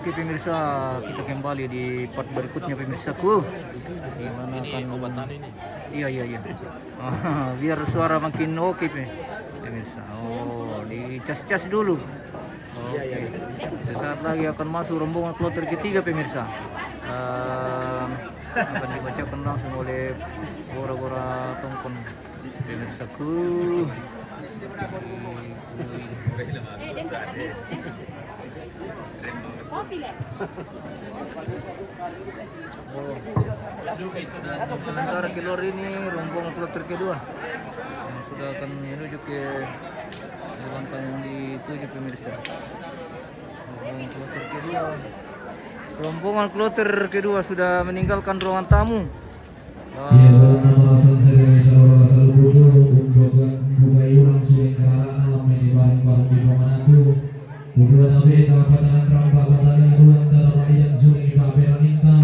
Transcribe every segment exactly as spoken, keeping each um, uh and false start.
Oke, pemirsa, kita kembali di part berikutnya, pemirsaku. Gimana ini kan obat anu ini? Iya, iya, iya. Biar suara makin oke, pe-, pemirsa. Oh, dicas-cas dulu. Oke. Sesaat lagi akan masuk rombongan kloter ketiga, pemirsa. Ehm, akan dibacakan langsung oleh Gora-Gora Tongkon. Pemirsaku. Oh. Sementara keluar ini rombongan kloter kedua yang sudah akan menuju ke ruangan yang dituju, pemirsa. Rombongan kloter kedua. Rombongan kloter kedua sudah meninggalkan ruangan tamu. Iya, bulan nama sansere mai salora salubudu, umbuka, umbuka iulang suling kararana, lamai di barung-barung di pamanaku. Umbuka nabe tama patangan rampa batala ruang tata maidan suling ipa peraninta.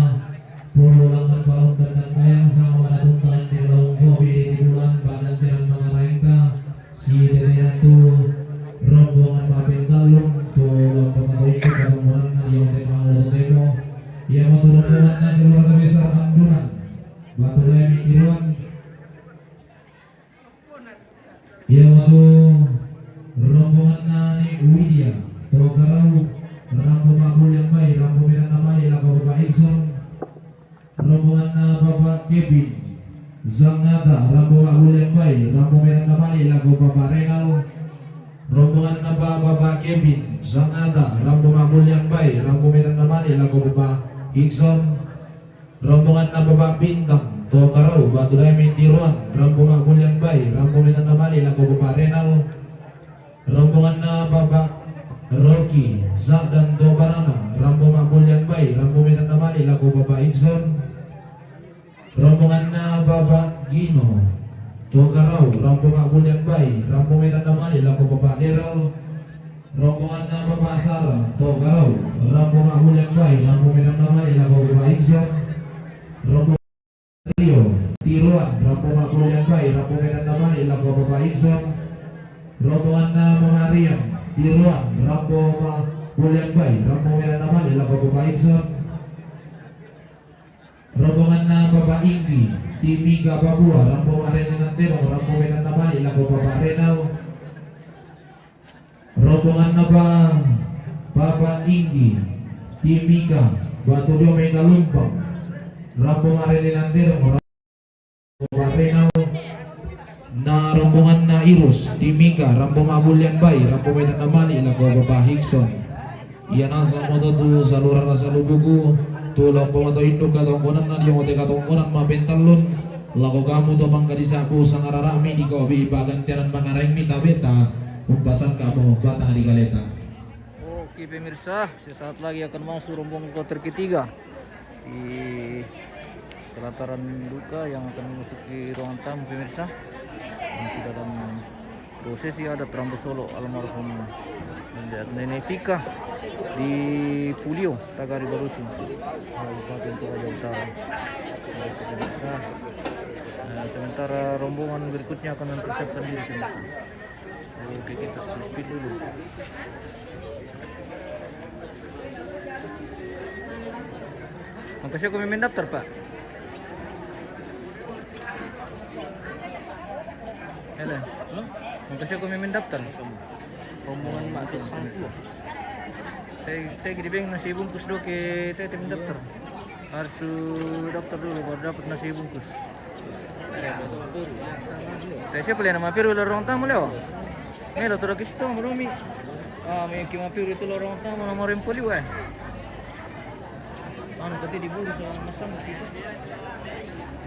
Polo langan paun dan dangkayang sama mana tuntangan di laung kopi di bulan padan tenan mangarainta. Si tete tu rombongan mapenggalung tu laung pamatoiku kadongonan na yang tema lo temo. Ia matu rombongan na keluarga besar Andunan. Batu Daya Minggiruan. Ia matu rombongan na ni Widya Tokarau, rambu mabul yang baik, rambu merah namai lako Bapak Ikson. Rombongan na Bapak Kevin Zangata, rambu mabul yang baik, rambu merah namai lako Bapak Renal. Rombongan na Bapak Kevin Zangata, rambu mabul yang baik, rambu merah namai lako Bapak Ikson. Rombongan na Bapak Bintang Tokarau, Batu Daya Minggiruan, rambu mabul yang baik, rambu merah namai lako Bapak Renal. Rombongan na Bapak Rocky Zak dan Tobarana, rambu mabul yang baik, rambu merah namai lako Bapak Ikson. Rombongan na Bapak Gino Tokarau, rambu mabul yang baik, rambu merah namai lako Bapak Deral. Rombongan na Bapak Sara Tokarau, rambu mabul yang baik, rambu merah namai lako Bapak Ikson. Rombongan Rio Tiruan, rambu mabul yang baik, rambu merah namai lako Bapak Ikson. Rombongan na Mama Rian Tiruan, rambu mabul yang baik, rambu merah namai lako Bapak Ikson. Rombongan na Bapak Inggi Timika Papua, rambu marene nantero, rambu merah namai lako Bapak Renal. Rombongan na ba Bapak Inggi Timika Batu Dome Kalumpang, rambu marene nantero, Bapak Renal. Na rombongan na Irus Timika, rambu mabul yang baik, rambu merah namai lako Bapak Hikson. Ia nasa moto tu saluran rasa lubuku, tu lompo mato induk katongkonan na dia mote katongkonan mapentallun, lako kamu to mangkadisaku sangararami di kopi pagantianan mangaraimi tabeta, umpasan kamu batang di galeta. Oke pemirsa, sesaat lagi akan masuk rombongan kloter ketiga di pelataran duka yang akan memasuki ruangan tamu, pemirsa. Masih dalam prosesi adat rambu solo almarhum Nenek Fika di Pulio, Tagari Barusu, Kabupaten Toraja Utara. Oke, pemirsa. Nah, sementara rombongan berikutnya akan mempersiapkan diri, pemirsa. Oke, kita speed dulu. Makasih aku mimin daftar, Pak. Halo. Makasih aku mimin daftar. Rombongan Mak Tis Sangku. Saya, saya gini beng nasi bungkus doke, saya tim daftar. Harus daftar dulu baru dapat nasi bungkus. Saya siapa le nama piru lo ruang tamu leo? Melo tu lagi situ, belum mi. Ah, mi kima piru itu lo ruang tamu nomor yang poli, weh. Anu, tadi diburu sama masang gitu.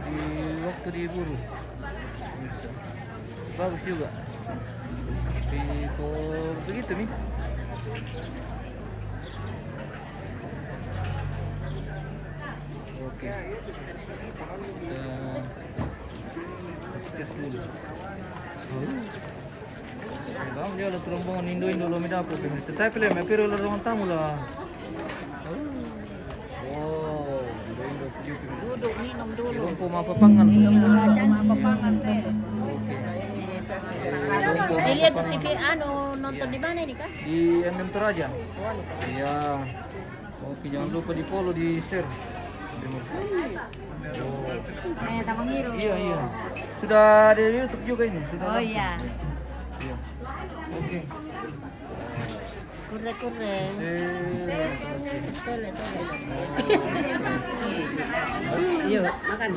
Di waktu diburu. Bagus juga. Di, kok begitu, mi? Oke. Kita tes dulu. Kamu dia lo rombongan indo-indo lo mi dapur, pemirsa. Tapi le, mi piru lo ruang tamu lah. Oh, indo-indo. Duduk minum dulu. Rombongan papangan. Iya, rombongan papangan, teh. Oke. Saya lihat di T V, anu, nonton di mana ini, Kak? Di M M Toraja. Iya. Oke, jangan lupa di follow, di share. Eh, Tamangiru. Iya, iya. Sudah ada di YouTube juga ini. Sudah. Oh, langsung. Iya. Iya. Oke. Kure-kure. Share. Tole, tole. Iya, makan.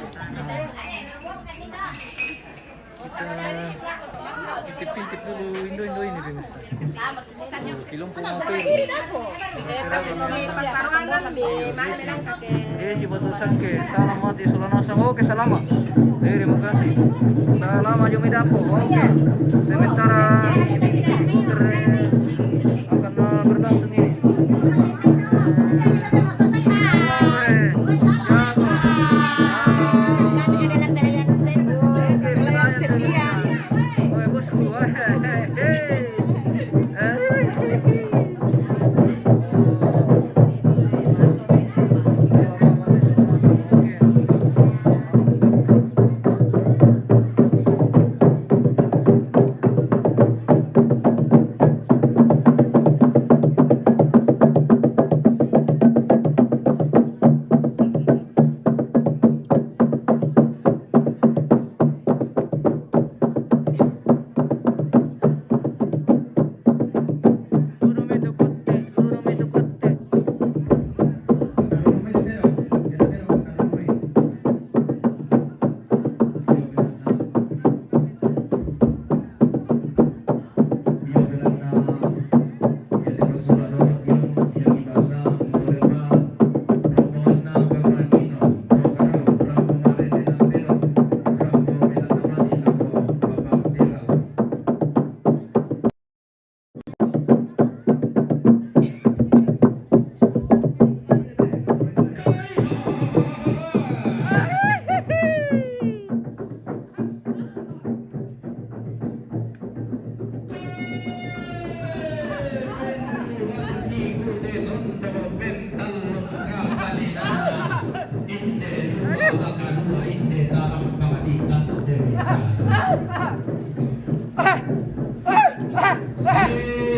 Kita intip-intip dulu indo-indo ini, pemirsa. Tuh, kilompo mampir. Eh, si Batu Sangke, selamat di Sulanasang. Oke, selamat. Eh, terima kasih. Selamat, Jong Midapo. Oke. Sementara ini akan, eh, berlangsung ini. Kami adalah pelayan ses, pelayan setia.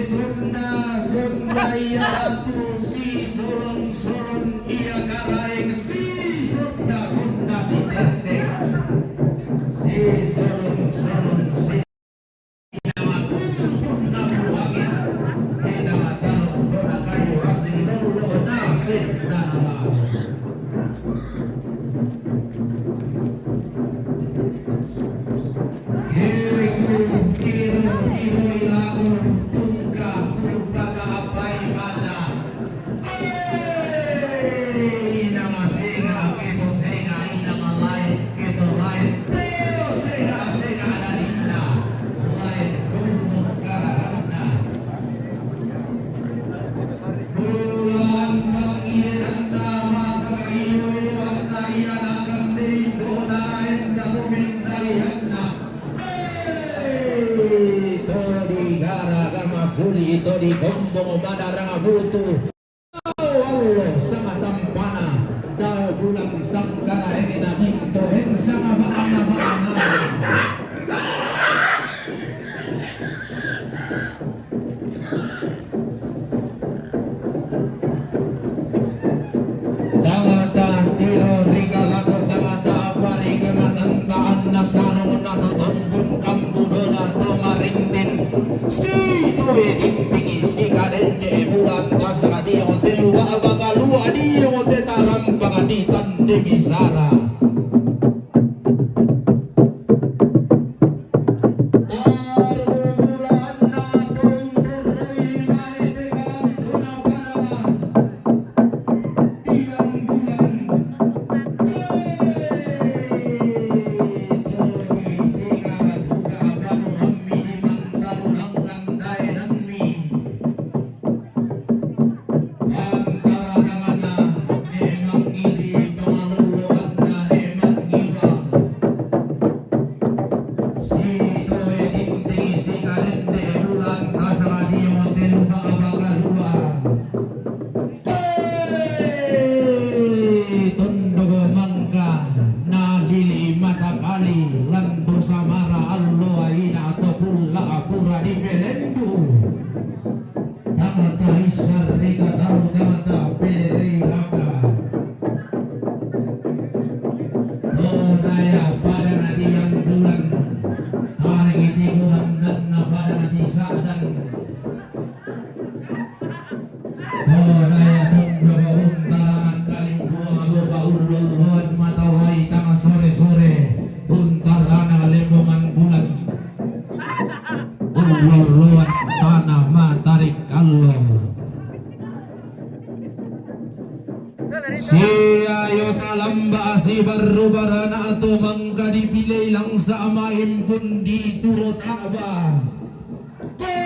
Si Sunda, Sunda iya ratu, si Solong, Solong iya karaeng, si Sunda, Sunda si tende, si Solong, Solong si Todi gara gama suli, todi kombong madarang butu. Allo sanga tampana, dao bulan sangkara ene na binto en sanga baana-baana. Tangata tiro rika lako tangata apa rika matanta anna sarong na totombun kambudona to marintin. Si tue dimpingi si kadende bulan tasa dia hotel luba bakalua dia hotel tarampak di tande bisara. Tondok mangka nalili matakali lantu samara allo aina atau pulla apura di belendu. Tangata isar rika tau tangata pere Tondaya tondok untarana kalimbuang loba ullolloan mata wai tang sore-sore untarana lemongan bulan. Ullolloan tana matarik allo. Siayo kalamba sibarru barana ato mangka dipilei langsa maimpun di turo ta'ba. Te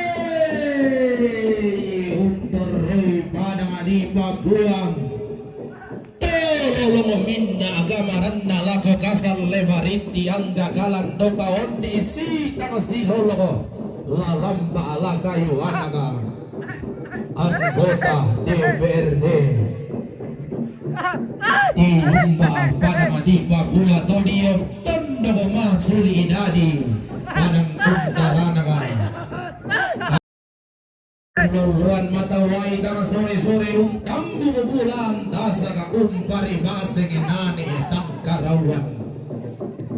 untorroi padang di Papuang. Te lolong minna agamaranna lako kasal le maritti angga kalandoka ondi sitang siloloko lalamba lakayu anaka anggota D P R D. Tiumba padang di Papua todio tondok masuli dadi padang untaranaka. Loloan mata wai tana sore-sore umtambu bulan tasaka umpari bateng nane tangkarauan.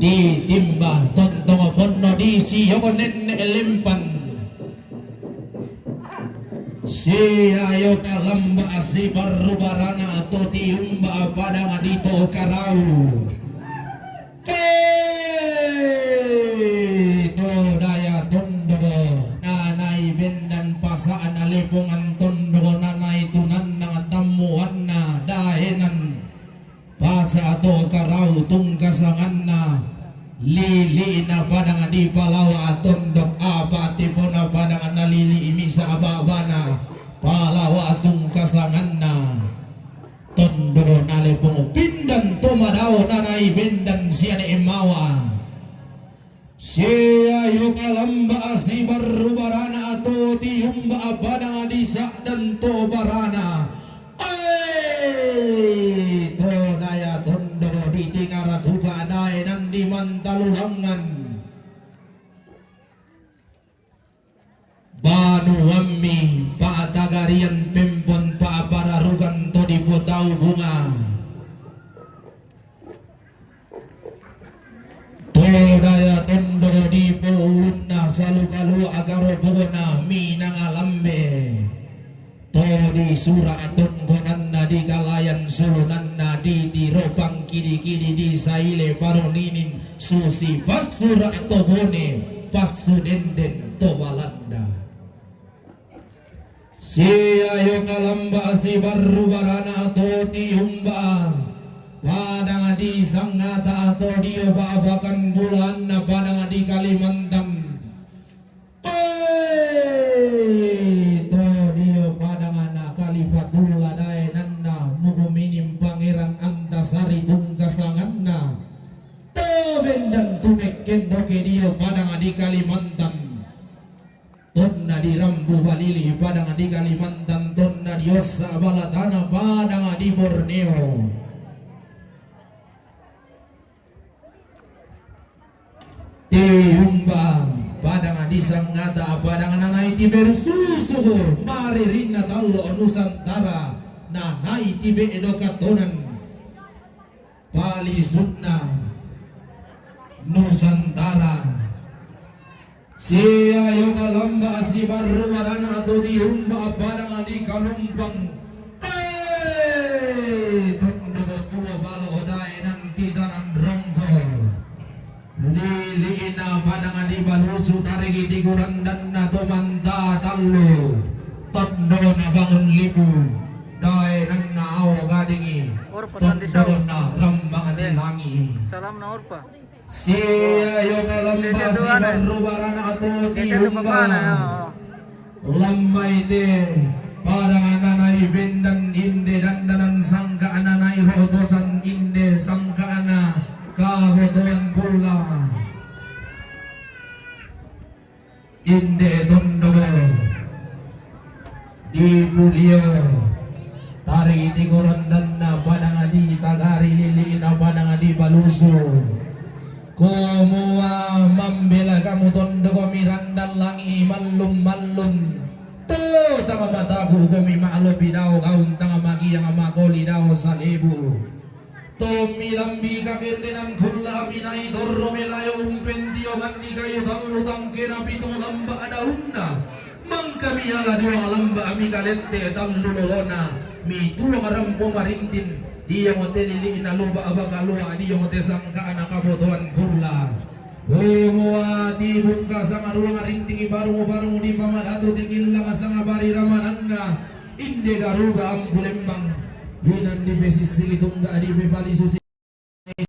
Ditimba tontong ponno di sioko nenne lempan. Siayo kalamba sibarru barana to tiumba padang di to karau. Tondaya tondok nanai bendan pasana lepongan tondok nanai tunanna tammuanna daenan pasa to karau tungkasanganna lili'na padang di palawa tondok apa tipona padang na lili misa babana palawa tungkasanganna. Tondok na lepong pindan to madao nanai bendan siane emawa. Siayo kalamba sibarru barana to tiumba padang di sa'dan to barana. Ai tondaya tondok di tingara tuka daenan di mantalulangan. Banuammi pa'tagarian pempon pa'pararukan to dipotau bunga. Tondaya tondok dipoulunna salukalu akaropona minanga lambe. To di sura tongkonanna di kalayan sulunanna di tiro pangkidi-kidi di saile paroninin susi passura to bone passu denden to Balanda. Siayo kalamba sibarru barana to tiumba padang di sangata to dio babakan bulanna padang di Kalimantan. Ai to dio padangana Kalifatullah daenanna muku minim Pangeran Antasari tungkasanganna. To bendan tumekken doke dio padang di Kalimantan. Tonna di Rambu Balili padang di Kalimantan, tonna di Ossa Balatana padang di Borneo. Tiumba padang di sangata padang nanai tiberu susuku maririnna tallo Nusantara nanai tibe edo katonan. Palisunna Nusantara. Siayo kalamba sibarru barana to tiumba padang di Kalumpang. Ai tondok tuo balo daenan titanan rongko. Lili'na padang di Balusu tarigi tigurandanna to manta tallu. Tondona Bangun Lipu. Daenanna Ao Gadingi. Tondona Rambang di Langi. Salamna Orpa. Siayo kalamba sibarru barana to tiumba. Lambai te padang nanai bendan inde dandanan sangka nanai rotosan inde sangkana kabotoan kulla. Inde tondok di Pulio tari tigurandanna padang di Tagari lili'na padang di Balusu. Kumua mambela kamu tondok mirandan Langi mallum-mallum. To tanga mataku komi ma'lopi dao gaun tanga magiang makoli dao salebu. Tommi lambi kakendenan kulla minai torro melayo umpentio ganni kayu tallu tangkena pitu lamba daunna. Mangkami ala duang lamba' ami kalette tallu lolona, mituang rampo marintin, diong te lili'na luba' baka lua', diong te sangka'na kabotoan kulla. Kumua tibungka sangaruang rinding barung-barung dipamadatu tikillang sangabari ramanangnga, inde garuga ampu lembang, inan dipesissili tungga' dipepalisu.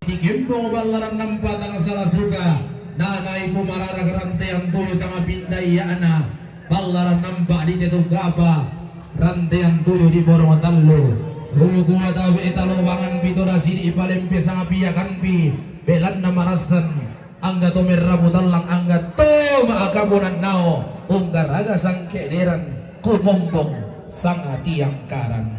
Tikembong ballaran nampa tang sala suka, nanai kumarara rantean tuyu tang pindaiya'na, ballaran nampa di tetu gapa, rantean tuyu di borong tallu. Rukua tabe' talobangan pito dasidi palempe sangapia kanpi, belanna marassan, angga to merrabu tallang, angga to ma'akabunan nao, unggaraga sangke'deran, kumombong sangatiangkaran.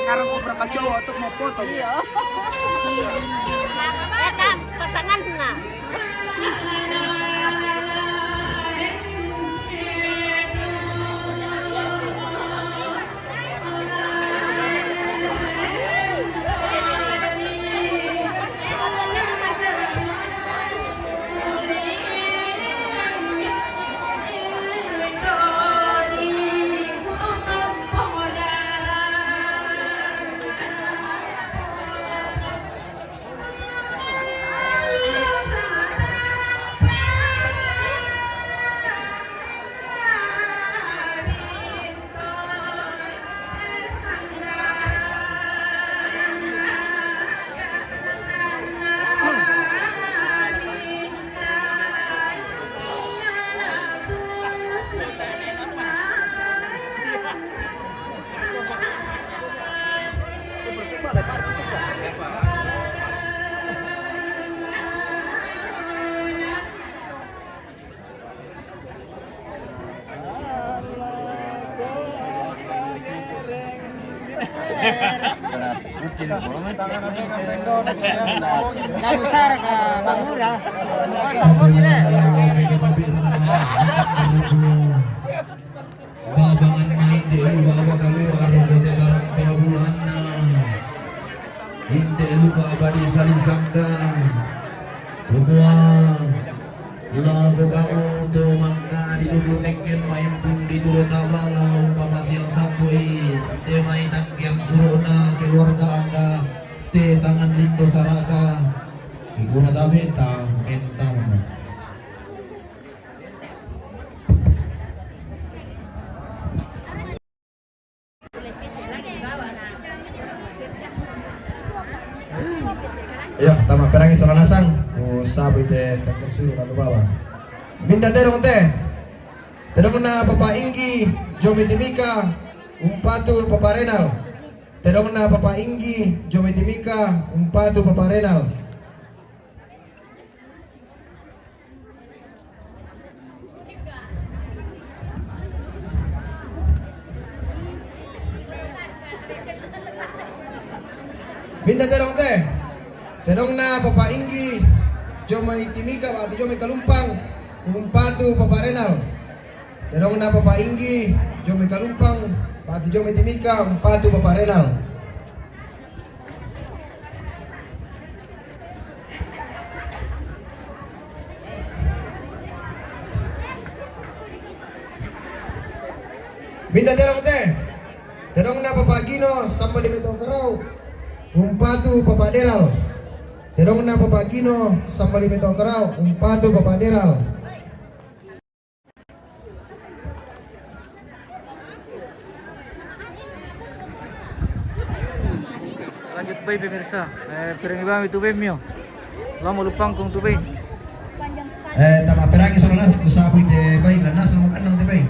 Sekarang kau berangkat cowok untuk mau foto. Iya. Eh, Tam, pasangan na. Babangan naik di lu baba kaluar kote barang pelabuhanna. Inte lu baba disalisangka. Kumua, loko kamu tu mangka di dulu tekken main pun di turu tabala umpama siang sampui. Te mai tangkiang suruhna keluarga angka te tangan lindo saraka. Kikura tabeta mentamu. Iya, tama perangi sola nasang. Ku sabu ite takken suru lalu bawa. Minda tedong te. Tedongna Papa Inggi, Jomi Timika, umpatu Papa Renal. Tedongna Papa Inggi, Jomi Timika, umpatu Papa Renal. Minda tedong te. Tedongna Papa Inggi, Jomi Timika, batu Jomi Kalumpang, umpatu Papa Renal. Tedongna Papa Inggi, Jomi Kalumpang, batu Jomi Timika, umpatu Papa Renal. Minda tedong te. Tedongna Papa Gino, sambali meto karau. Umpatu Papa Deral. Tedongna Papa Gino, sambali meto karau. Umpatu Papa Deral. Lanjut bai pemirsa, eh, perangi bami tu bemmi. Lama lupangkung tu bai. Eh, tama perangi sola nasang, ku sabu ite bai, la nasang makanang te bai.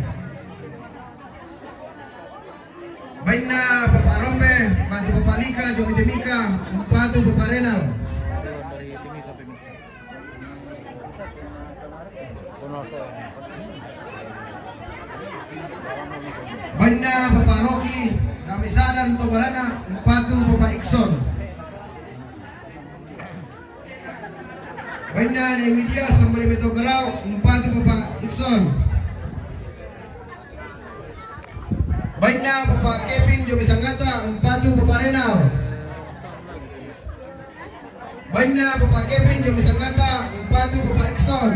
Bainna Papa Rombe, batu Papa Lika, Jomi Timika, umpatu Papa Renal. Bainna Papa Roki, Damisadan to barana, umpatu Papa Ikson. Bainna Ne Widya, sambali meto karau, umpatu Papa Ikson. Bainna Papa Kevin, Jomi Sanggata, umpatu Papa Renal. Bainna Papa Kevin, Jomi Sanggata, umpatu Papa Ikson.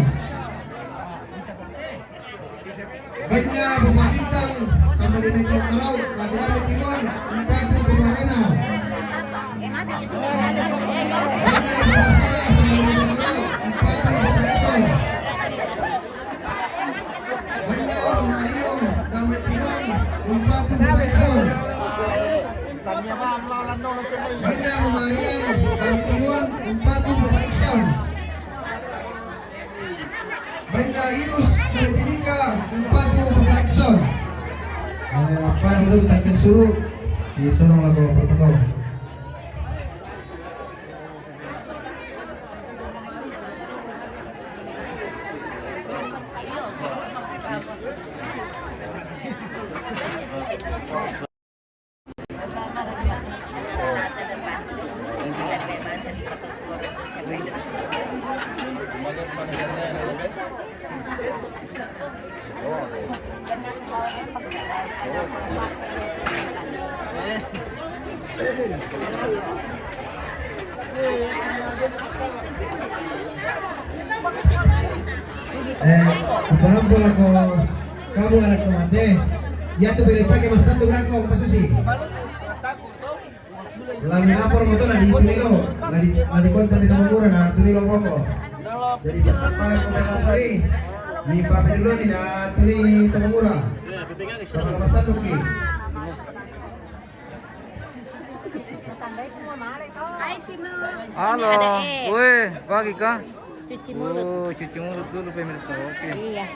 Bainna Papa Bintang, sambali meto karau, batu Dame Tiruan, umpatu Papa Renal. Bainna Papa Sira, sambali meto karau, umpatu Papa Ikson. Bainna Papa Mario, Dame Tiruan, umpatu Papa Ikson. Bainna Papa Marian, Dame Tiruan, umpatu Papa Ikson. Bainna Irus, Jomi Timika, umpatu Papa Ikson. Eh, apa yang udah kita suru? Di sorong lagu protokol. Eh, kuparampo lako kamu anak tomate. Ya tu beri pake mas tantu berangko, Pak Susi. La mi lapor mo to na di Tunilo, na di, na di konta mi Tomomura na Tunilo poko. Jadi pertama ko mi lapor i, mi pape dulu ni na Tuni Tomomura. Sama-sama satu ki. Halo. Weh, pagi kah? Cuci mulut. Oh, cuci mulut dulu pemirsa. Oke. Iya.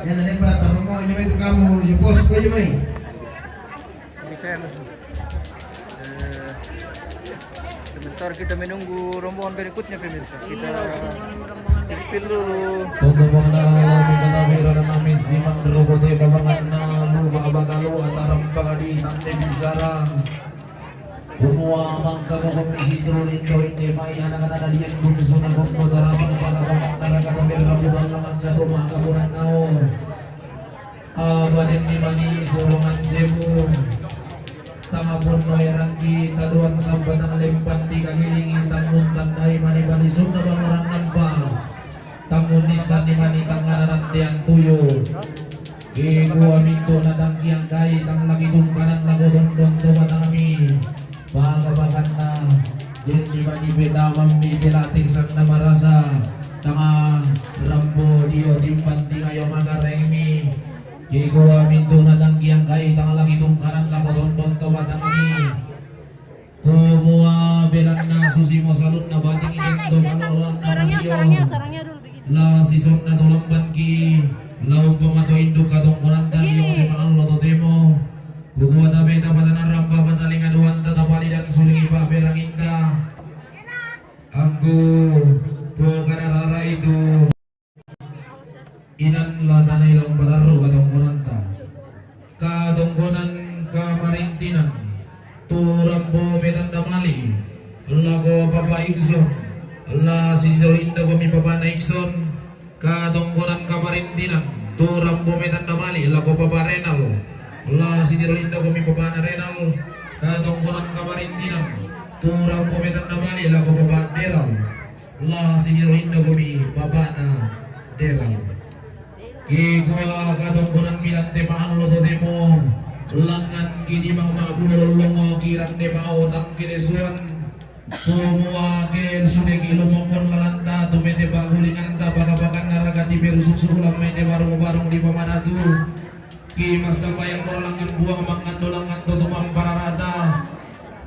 Ya, na lembra tarongo, ini itu kamu, ya, bos, kau aja mai. Bisa ya, Mas? Eh, sebentar kita menunggu rombongan berikutnya, pemirsa. Kita spill dulu. Tonton mengenal, kami kata bira dan kami siman, robote babangan na, lu, baka-baka lu, ataram pagadi, tande bisara. Kumua mangka mo komisi telu lindo inde mai anak-anak dian bungsu na gombo tarapang palabangan naraka tabera budal lamang kado maka bulan nao. Abaden ni mani surungan semu. Tangapun no erangki taduan sambatang lempan dikalilingi tangun tandai mani balisung na banguran nampa. Tangun nisan ni mani tangana rantean tuyu. Kikua mintu na tangkiang kai tang lagi tungkanan lago tondon to batangami. Paga-paganna, den ni mani petaman mi pelatik sang na marasa. Tanga rambo dio timban tingayo magarengmi. Kikua mintu na tangkiang kai tang lagi tungkanan lago tondon to batangami. Kumua belanna susi mo salunna bating idento kalo lan sarangnya, sarangnya, sarangnya dulu begitu. La sisonna to lambanki, la umpama to induk katongkonan tadi yang tema Allah to temo. Kumua tabe tapatana rampa patalinga duan tatapali dan sulingi pa beranginta. Angku pokana rara itu. Inan la tanai laung patarru katongkonanta. Katongkonan kamarintinan. Tu rampo metanda mali. Lako papa Ikson. La sitolo inda komi papana Ikson. Katongkonan kamarintinan. Tu rampo metanda mali. Lako papa Renal. La sitolo inda komi papana Renal. Katongkonan kamarintinan. Tu rampo metanda mali. Lako papa Deral. La sinirinda komi papana Deral. Kikua katongkonan milan tema allo to temo. Langan kini mama bulo lolongo kiran de bao tangkile suan. Kumua ke sude ki lumokon lalanta tumete bagulinganta pakapakan naraka ti berusuk sukulan mete barung-barung di pamanatu. Ki mas sambayang mora langan buang mangan dolangan to tumang pararata.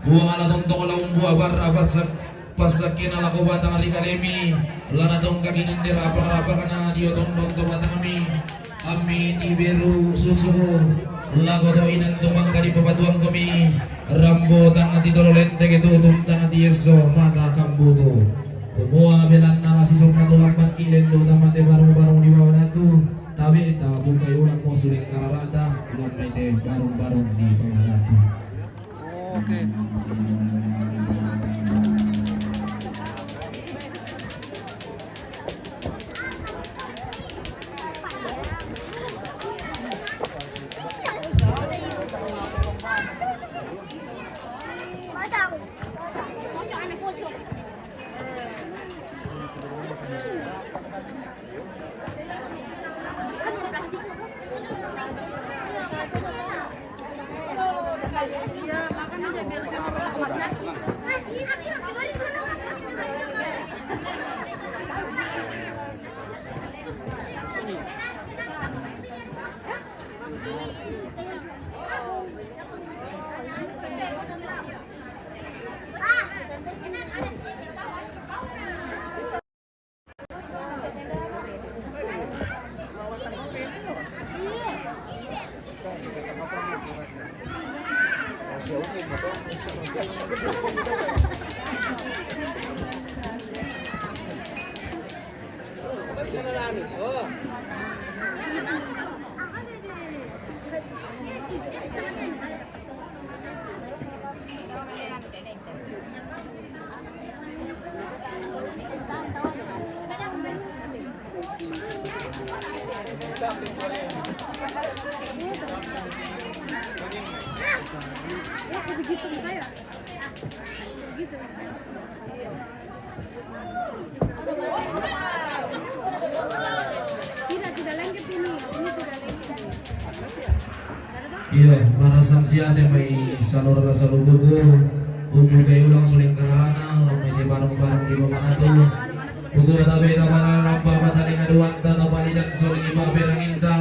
Buang ala tontong laung buah barra pasak pasak kena lako batang ri kalemi. Lana tongka kinender apa-apa kana dio tondon to batangmi. Ami ti beru susu. Lako to inan tumangka di papatuang komi. Rambo tanga ti tolo lente ke tutum tanga ti esso mata kambutu. Kumua belanna la sisomma tu lamban kilen do tamate barung-barung di bawah natu. Tabe ta bukai ulang mo suling kararata lambai te barung-barung di bawah natu. Oke. Iya, marasan siate mai salor ka salugugu, umbu kai ulang suling karahana, lamai di barang-barang di bamanatu. Pugu tabe tabana rampa pataling aduan, tata palidan suling iba beranginta.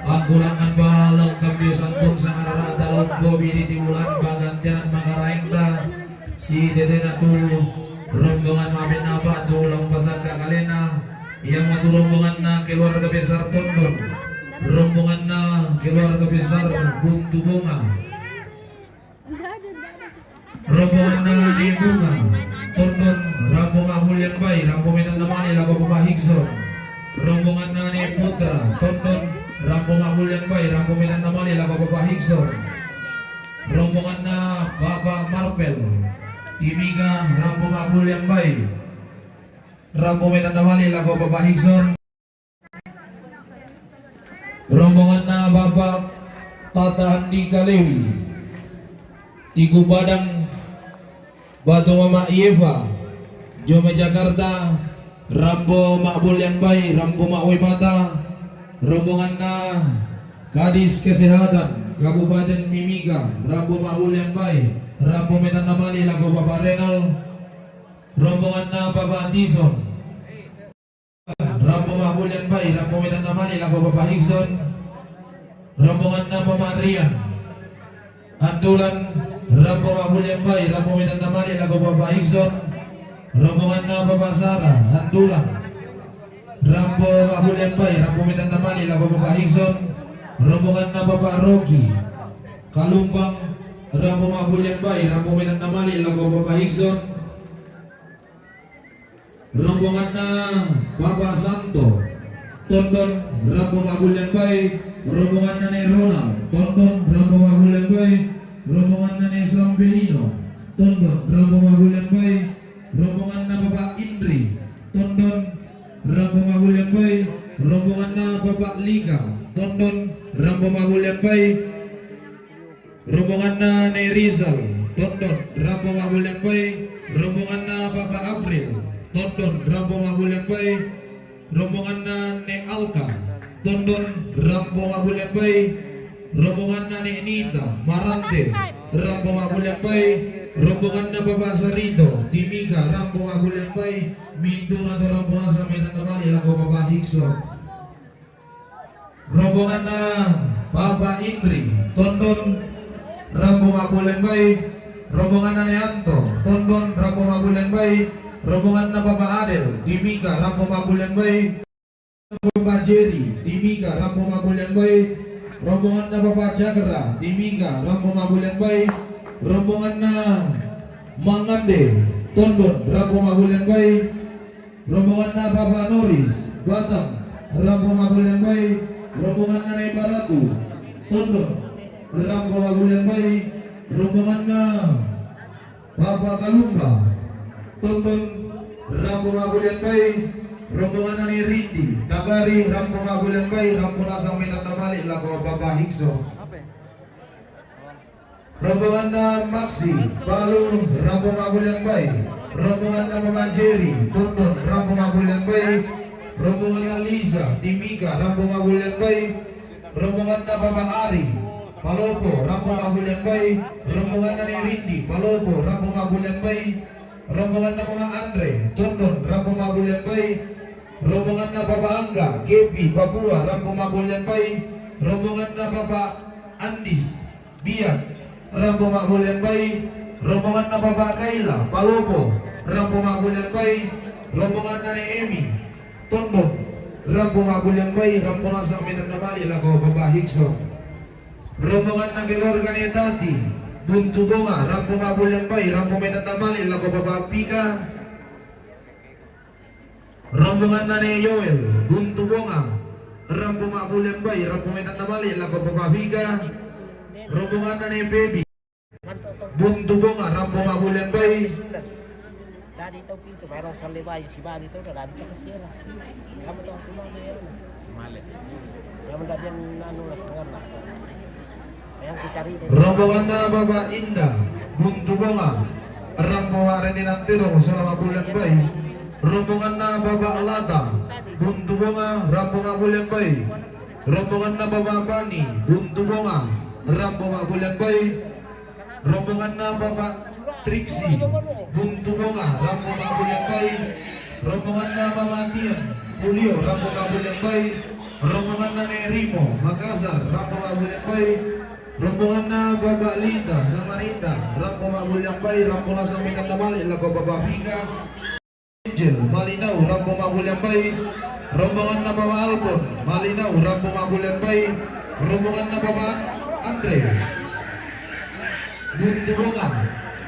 Angkulangan balong kambiusan pun sangarara talong kobi di timulan bagantian makaraingta. Si tetena tu rombongan mabena batu long pasaka kalena. Yang matu rombonganna keluarga besar Tondon. Rombonganna keluarga besar Buntu Bunga. Rombonganna ni Bunga Tondon, rampo mabullian bai, rampo metan namale lako Papa Hikson. Rombonganna ni Putra Tondon, rampo mabullian bai, rampo metan namale lako Papa Hikson. Rombonganna Papa Marvel Timika, rampo mabullian bai, rampo metan namale lako Papa Hikson. Rombonganna Bapak Tata Andika Lewi, Tiku Padang, Batu Mama Yeva, Joma Jakarta, rampo mabullian bai, rampo mawai mata. Rombonganna Kadis Kesehatan Kabupaten Mimika, rampo mabullian bai, rampo metan namale lako Bapak Renal. Rombonganna Bapak Dison, rampo mabullian bai, rampo metan namale lako Papa Hikson. Rombonganna Papa Rian Andulan, rampo mabullian bai, rampo metan namale lako Papa Hikson. Rombonganna Papa Sara Andulan, rampo mabullian bai, rampo metan namale lako Papa Hikson. Rombonganna Papa Roki Kalumpang, rampo mabullian bai, rampo metan namale lako Papa Hikson. Rombonganna Papa Santo Tondon, rampo mabullian bai. Rombonganna ni Ronald Tondon, rampo mabullian bai. Rombonganna ni Sambelino Tondon, rampo mabullian bai. Rombonganna Papa Indri Tondon, rampo mabullian bai. Rombonganna Papa Lika Tondon, rampo mabullian bai. Rombonganna ni Rizal Tondon, rampo mabullian bai. Rombonganna Papa April Tondon, rampo mabullian bai. Rombonganna ni Alka Tondon, rampo mabullian bai. Rombonganna ni Nita Marante, rampo mabullian bai. Rombonganna Papa Sarito Timika, rampo mabullian bai. Mintuna to rampo nasang metan namale lako Papa Hikson. Rombonganna Papa Indri Tondon, rampo mabullian bai. Rombonganna ni Anto Tondon, rampo mabullian bai. Rombonganna Papa Adel Timika, rampo mabullian bai. Papa Jerry Timika, rampo mabullian bai. Rombonganna Papa Cakra Timika, rampo mabullian bai. Rombonganna Mangande Tondon, rampo mabullian bai. Rombonganna Papa Noris Batam, rampo mabullian bai. Rombonganna ni Baratu Tondon, rampo mabullian bai. Rombonganna Papa Kalumba Tondon, rampo mabullian bai. Rombonganna ni Rindi Tabari, rampo mabullian bai, rampo nasang metan namale lako Papa Hikson. Rombonganna Maxi Palu, rampo mabullian bai. Rombonganna Mama Jerry Tondon, rampo mabullian bai. Rombonganna Lisa Timika, rampo mabullian bai. Rombonganna Papa Ari Palopo, rampo mabullian bai. Rombonganna ni Rindi Palopo, rampo mabullian bai. Rombonganna Mama Andre Tondon, rampo mabullian bai. Rombonganna Papa Angga Kepi Papua, rampo mabullian bai. Rombonganna Papa Andis Biak, rampo mabullian bai. Rombonganna Papa Kaila Palopo, rampo mabullian bai. Rombonganna ni Emi Tondon, rampo mabullian bai, rampo nasang metan namale lako Papa Hikson. Rombonganna keluarga ni Tati Buntu Bonga, rampo mabullian bai, rampo metan namale lako Papa Pika. Rombonganna ne Yoel, Buntu Bonga, rampo ma'bulian bai, rampo mai tanna male' lako Papa Fika. Rombonganna ne Pebi, Buntu Bonga, rampo ma'bulian bai. Dadi tau pitu, baru salle bai, si bali tau, dadi tau kasiera. Kamu tau cuma dia. Male. Yang mendapat yang nanu lah, setengah lah. Rombonganna Bapa Indah, Buntu Bonga, rampo ma'rene nantero, sola ma'bulian bai. Rombonganna Bapa Lata, Buntu Bonga, rampo ma'bulian bai. Rombonganna Bapa Bani, Buntu Bonga, rampo ma'bulian bai. Rombonganna Bapa Triksi, Buntu Bonga, rampo ma'bulian bai. Rombonganna Bapa Tian, Pulio, rampo ma'bulian bai. Rombonganna ne Rimo, Makassar, rampo ma'bulian bai. Rombonganna Bapa Lita, Samarinda, rampo ma'bulian bai, rampo nasang mai tanna male' lako Papa Fika. Angel, Malinau, rampo ma'bulian bai. Rombonganna Bapa Alpon, Malinau, rampo ma'bulian bai. Rombonganna Bapa Andre, Buntu Bonga,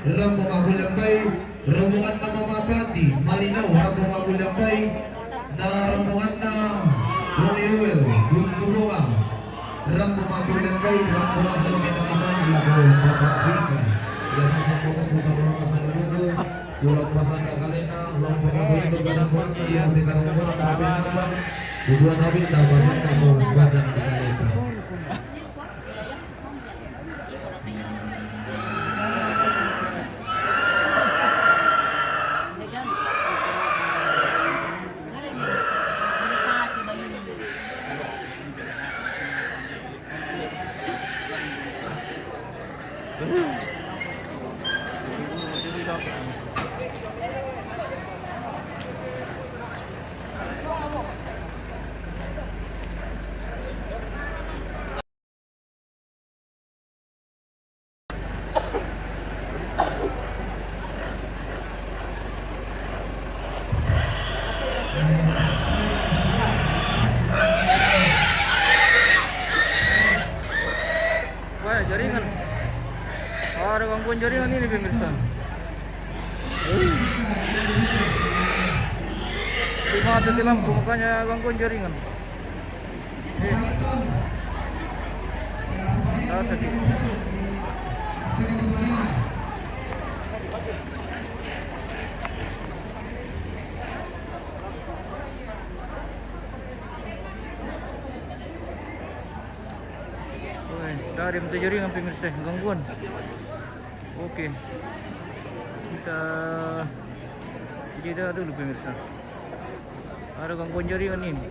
rampo ma'bulian bai. Rombonganna Bapa Pati, Malinau, rampo ma'bulian bai. Na rombonganna Bung Ewel, Buntu Bonga, rampo ma'bulian bai, rampo nasang mai tanna male' lako Papa Fika. Iya nasang ko pusang rumah sakit dulu. Pulang pasang kalena, lompo ma'bulian bai, kadang kurang dia, kita kurang, tapi nambah. Kedua nabi tak pasang kamu badan di kaleta. Wah, jaringan. Ada gangguan jaringan ini, pemirsa. Ini mati lampu, makanya gangguan jaringan. Eh. Tahu tadi. Woi, tadi minta jaringan, pemirsa, gangguan. Oke. Kita jeda dulu, pemirsa. Ada gangguan jaringan ini.